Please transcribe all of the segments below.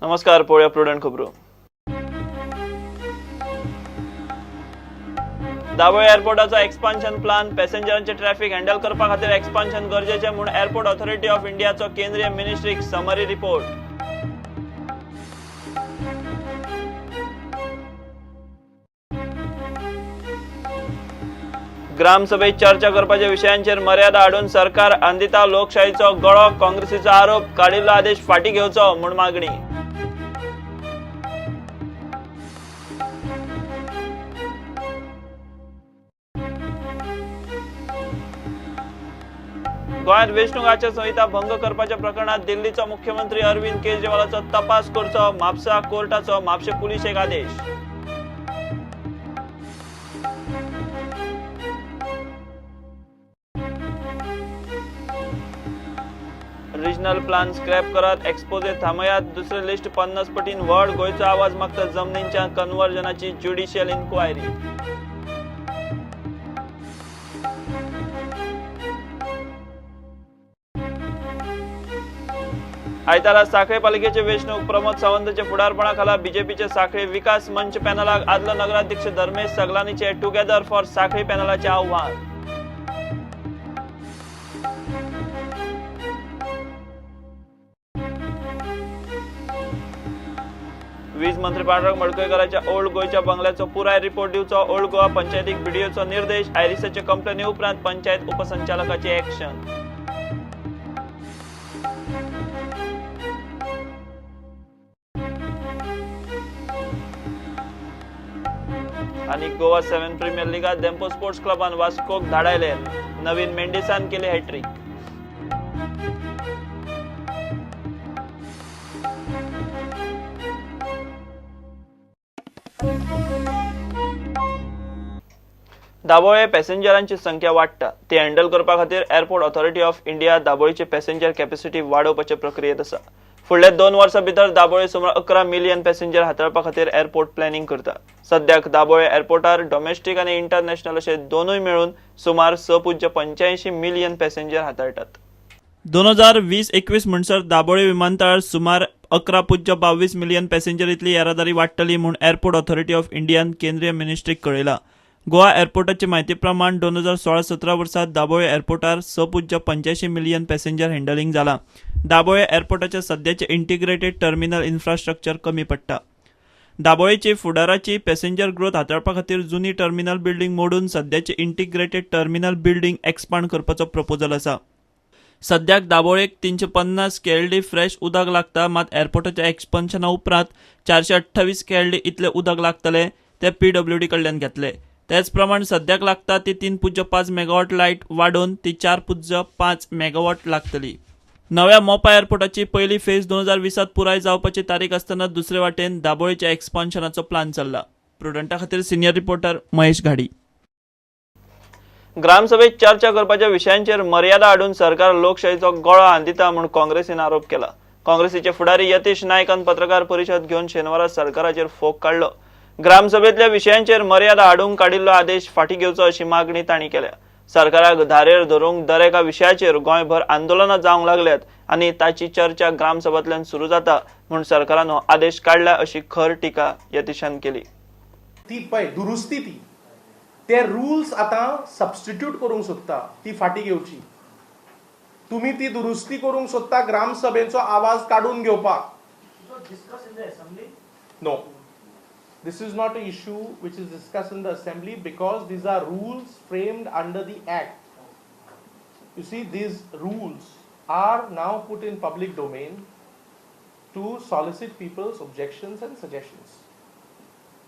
नमस्कार, पळोवया प्रुडंट खबरो. दाबोळे एअरपोर्टाचो एक्सपान्शन प्लान पॅसेंजरांचे ट्रॅफिक हँडल करपा खातीर एक्सपान्शन गरजेचें म्हूण एअरपोर्ट ऑथॉरिटी ऑफ इंडियाचो केंद्रीय मिनिस्ट्रीक समरी रिपोर्ट. ग्रामसभेत चर्चा करपाच्या विशयांचेर मर्यादा हाडून सरकार अंदिता लोकशाहीचो गळो, काँग्रेसीचो आरोप, काडिल्लो आदेश फाटीं घेवचो म्हूण मागणी. गोंयांत वेंचणूक आचारसंहिता भंग करपाच्या प्रकरणात दिल्लीचो मुख्यमंत्री अरविंद केजरीवालाचो तपास करचो, म्हापसा कोर्टाचो म्हापशें पुलिशेक आदेश. रिजनल प्लान स्क्रॅप करात, एक्सपोजे थांबयात, दुसरे लिस्ट 50 पटीन व्हड, गोंयचो आवाज मागता जमनींच्या कन्वर्जनाची ज्युडिशियल इन्क्वायरी. आयतारा साखळे पालिकेचे वेंचणूक प्रमोद सावंतच्या फुडारपणा खाला बीजेपीचे साखळे विकास मंच पॅनलाक आदलो नगराध्यक्ष धर्मेश सगलानीचे टुगेदर फॉर साखळी पॅनलाचे आव्हान. वीज मंत्री पांडुरंग मडकयकराच्या ओल्ड गोंयच्या बंगल्याचो पुराय रिपोर्ट दिवचो, ओल्ड गोवा पंचायतीक बीडीओचो निर्देश, आयरिसाचे कंप्लेनी उपरांत पंचायत उपसंचालकाची ऍक्शन. आणि गोवा 7 प्रीमियर लिगात धेंपो स्पोर्ट्स क्लबान वास्कोक धाडायले, नवीन मेंडिसान केली हॅट्रिक. दाबोळे पॅसेंजरांची संख्या वाडटा, ती हँडल करपा खातीर एअरपोर्ट ऑथॉरिटी ऑफ इंडिया दाबोळीची पॅसेंजर कॅपॅसिटी वाडोवपाचे प्रक्रियेत आसा. फुडल्या 2 वर्सां भितर दाबोळे सुमार 11 मिलियन पॅसेंजर हाताळपा खातीर एअरपोर्ट प्लॅनिंग करता. सद्याक दाबोळे एअरपोर्टार डॉमेस्टीक आनी इंटरनॅशनल अशे दोनूय मेळून सुमार 6.85 मिलियन पॅसेंजर हाताळटात. 2020-21 म्हणसर दाबोळे विमानतळार सुमार 11.22 मिलियन पॅसेंजर इतली येरादारी वाडटली म्हूण एअरपोर्ट ऑथॉरिटी ऑफ इंडियान केंद्रीय मिनिस्ट्रीक कळयला. गोवा एअरपोर्टाचे म्हायती प्रमाण 2016-17 वर्सात दाबोळे एअरपोर्टार 6.85 मिलियन पॅसेंजर हँडलिंग जाला. दाबोळे एअरपोर्टाच्या सद्याचे इंटिग्रेटेड टर्मिनल इन्फ्रास्ट्रक्चर कमी पडटा. दाबोळेची फुडाराची पॅसेंजर ग्रोथ हाताळपा खातीर जुनी टर्मिनल बिल्डिंग मोडून सद्याचे इंटिग्रेटेड टर्मिनल बिल्डिंग एक्सपांड करपाचो प्रपोजल आसा. सद्याक दाबोळेक 350 KLD fresh उदक लागता, मात एअरपोर्टाच्या एक्सपान्शना उपरांत 428 KLD इतले उदक लागतले ते PWD कडल्यान घेतले. तेच प्रमाण सद्याक लागता ती 3.5 मेगावॉट लायट वाडोवन ती 4.5 मेगावॉट लागतली. नव्या मोपा एअरपोर्टाची पयली फेज 2020 पुराय जावपाची तारीख आसतना दुसरे वाटेन दाबोळेच्या एक्सपान्शनाचो प्लान चल्ला. प्रुडंटा खातीर सिनियर रिपोर्टर महेश घाडी. ग्रामसभेत चर्चा करपाच्या विशयांचेर मर्यादा हाडून सरकार लोकशाहीचो गळो हांदिता म्हूण काँग्रेसीन आरोप केला. काँग्रेसीचे फुडारी यतीश नायकान पत्रकार परिशद घेवन शेनवारा सरकाराचेर फोग काडलो. ग्रामसभेतल्या विशयांचेर मर्यादा हाडूंक काडिल्लो आदेश फाटीं घेवचो अशी मागणी तांणी केल्या. सरकाराक धारेर धरूंक दरेका विशयाचेर गोंयभर आंदोलनां जावंक लागल्यात आनी ताची चर्चा ग्रामसभांतल्यान सुरू जाता म्हूण सरकारान हो आदेश काडला अशी खर टिका यतीशान केली. ती पळय दुरुस्ती ती ते रुल्स आतां सबस्टिट्यूट करूंक सोदता, ती फाटीं घेवची. तुमी ती दुरुस्ती करूंक सोदता ग्रामसभेचो आवाज काडून घेवपाक. No, this is not an issue which is discussed in the assembly because these are rules framed under the act. You see, these rules are now put in public domain to solicit people's objections and suggestions.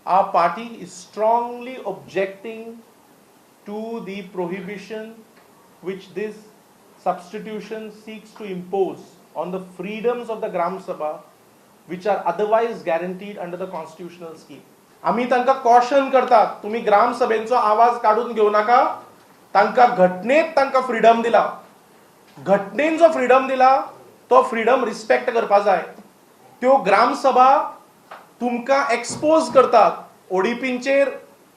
Our party is strongly objecting to the prohibition which this substitution seeks to impose on the freedoms of the Gram Sabha, which are otherwise guaranteed under the constitutional scheme. आमी तांकां caution करतात, तुमी ग्रामसभेचो आवाज काडून घेवं नाका. तांकां घटनेत तांकां फ्रिडम दिला, घटनेन जो फ्रिडम दिला तो फ्रिडम रिस्पेक्ट करपा जाय. त्यो ग्रामसभा तुमकां एक्सपोज करतात ओडीपींचेर,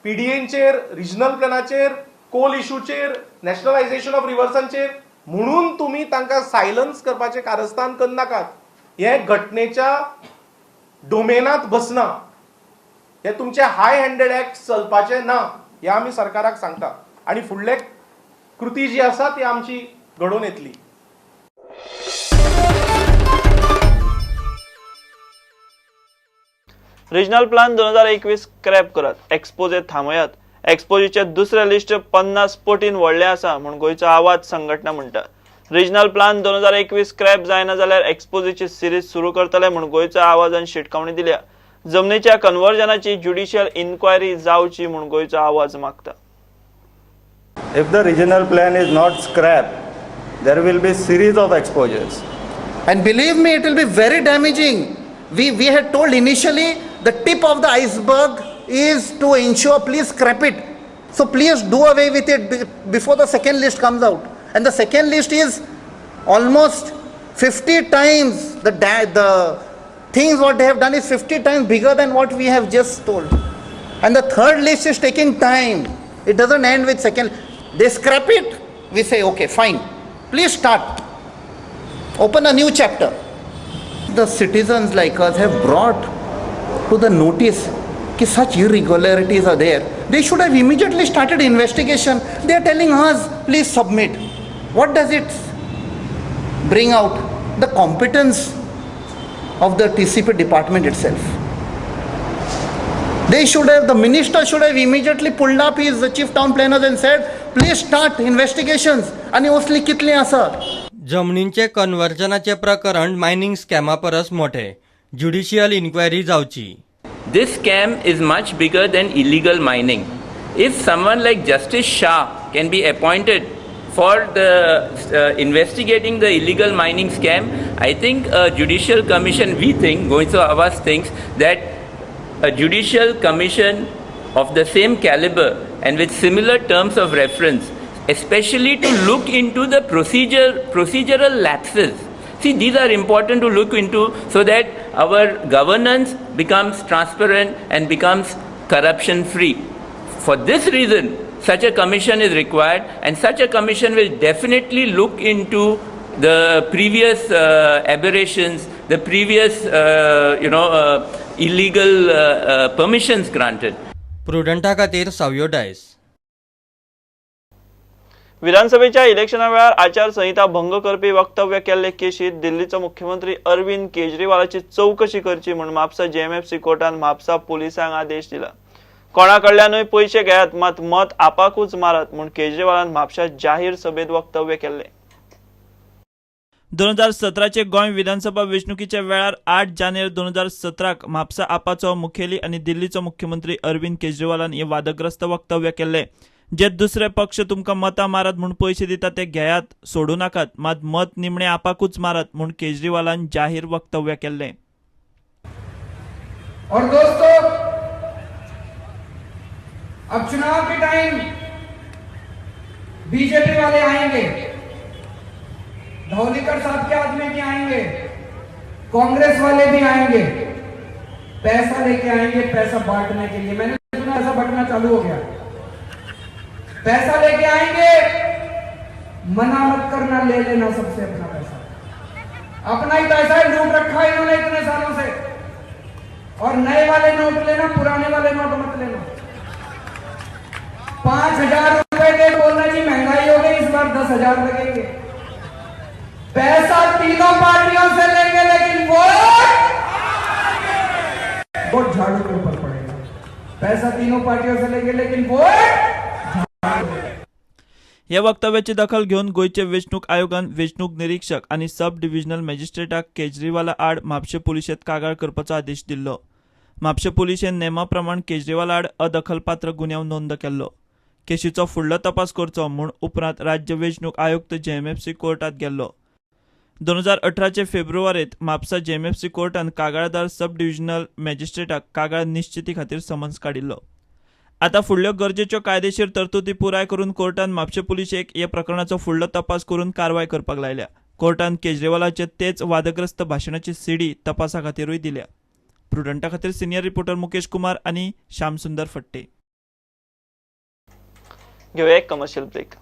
पीडीएंचेर, रिजनल प्लॅनाचेर, कोल इशूचेर, नॅशनलायझेशन ऑफ रिवर्सांचेर. म्हणून तुमी तांकां सायलन्स करपाचें कारस्थान करनाकात. हे घटनेच्या डोमेनात बसना. हे तुमचे हाय हँडेड एक्ट चलपाचे ना हे आमी सरकाराक सांगता आनी फुडले कृती जी आसा ती आमची घडोवन येतली. रिजनल प्लान 2021 स्क्रॅप करात, एक्सपोजे थांबयात. एक्सपोजीचे दुसरे लिस्ट 50 पटीन व्हडलें आसा म्हूण गोंयचो आवाज संघटना म्हणटा. रिजनल प्लान 2021 स्क्रॅप जायना जाल्यार एक्सपोजीची सिरीज सुरू करतले म्हूण गोंयचो आवाजान शिटकावणी दिल्या. जमनीच्या कन्वर्जनाची ज्युडिशियल इन्क्वायरी जावची म्हूण गोंयचो आवाज मागता. If the regional plan is not scrapped, there will be series of exposures. And believe me, it will be very damaging. We had told initially the tip of the iceberg is to ensure, please scrap it. So please do away with it before the second list comes out. And the second list is almost 50 times the things what they have done is 50 times bigger than what we have just told. And the third list is taking time. It doesn't end with second. They scrap it. We say, okay, fine. Please start. Open a new chapter. The citizens like us have brought to the notice that such irregularities are there. They should have immediately started investigation. They are telling us, please submit. What does it bring out? The competence of the TCP department itself. The minister should have immediately pulled up his chief town planners and said, please start investigations. आणि असली कितली आसा? जमनींचे कन्वर्जनाचे प्रकरण mining स्कॅमा परस मोठे, judicial enquiry जावची. This scam is much bigger than illegal mining. If someone like Justice Shah can be appointed for the investigating the illegal mining scam, I think a judicial commission, we think, Goencho Avaz thinks that a judicial commission of the same caliber and with similar terms of reference, especially to look into the procedural lapses. See, these are important to look into so that our governance becomes transparent and becomes corruption free. For this reason, such a commission is required, and such a commission will definitely look into the previous aberrations, the previous illegal permissions granted. प्रुडंटा खातीर सावयो डायस. विधानसभेच्या इलेक्शना वेळार आचारसंहिता भंग करपी वक्तव्य केल्ले केशीत दिल्लीचो मुख्यमंत्री अरविंद केजरीवालाची चवकशी करची म्हूण म्हापसा जेएमएफसी कोर्टान म्हापसा पुलिसांक आदेश दिला. कोणा कडल्यानूय पयशे घेयात मात मत आपाकूच मारात म्हूण केजरीवालान म्हापशा जाहीर सभेत वक्तव्य केल्ले. 2017 गोंय विधानसभा वेंचणुकीच्या वेळार 8 जानेर 2017 म्हापसा आपाचो मुखेली आनी दिल्लीचो मुख्यमंत्री अरविंद केजरीवालान हे वादग्रस्त वक्तव्य केल्ले. जे दुसरे पक्ष तुमकां मतां मारात म्हूण पयशे दिता ते घेयात, सोडू नाकात, मात मत निमणे आपाकूच मारात म्हूण केजरीवालान जाहीर वक्तव्य केल्ले. और दोस्तों, अब चुनाव के टाइम बीजेपी वाले आएंगे, धौलीकर साहब के आदमी भी आएंगे, कांग्रेस वाले भी आएंगे, पैसा लेके आएंगे, पैसा बांटने के लिए। मैंने सुना ऐसा बंटना चालू हो गया। पैसा लेके आएंगे, मना मत करना, ले लेना सबसे अपना पैसा। अपना ही पैसा है, लूट रखा है इन्होंने इतने सालों से। और नए वाले नोट लेना, पुराने वाले नोट मत लेना। 5,000 रुपए दे, बोलना जी महंगाई हो गई, इस बार 10,000 लगेंगे। पैसा तीनों पार्टियों से लेंगे, लेकिन वोट वोट झाड़ू के ऊपर पड़ेगा। पैसा तीनों पार्टियों से लेंगे, लेकिन वोट। ह्या वक्तव्याची दखल घेवन गोंयचे वेंचणूक आयोगान वेंचणूक निरीक्षक आनी सब डिव्हिजनल मॅजिस्ट्रेटाक केजरीवाला आड म्हापशें पुलिशेंत कागाळ करपाचो आदेश दिल्लो. म्हापशें पुलिशेन नेमा प्रमाण केजरीवाला आड अदखलपात्र गुन्यांव नोंद केल्लो. केशीचो फुडलो तपास करचो म्हूण उपरांत राज्य वेंचणूक आयुक्त जेएमएफसी कोर्टात गेल्लो. 2018 फेब्रुवारीत म्हापसा जेएमएफसी कोर्टान कागाळदार सब डिव्हिजनल मॅजिस्ट्रेटाक कागाळ निश्चिती खातीर समन्स काडिल्लो. आता फुडल्यो गरजेच्यो कायदेशीर तरतुदी पुराय करून कोर्टान म्हापशें पुलिशेक ह्या प्रकरणाचो फुडलो तपास करून कारवाय करपाक लायल्या. कोर्टान केजरीवालाचे तेच वादग्रस्त भाशणाची सीडी तपासा खातीरूय दिल्या. प्रुडंटा खातीर सिनियर रिपोर्टर मुकेश कुमार आनी श्यामसुंदर फट्टे. घेवया एक कमर्शियल ब्रेक.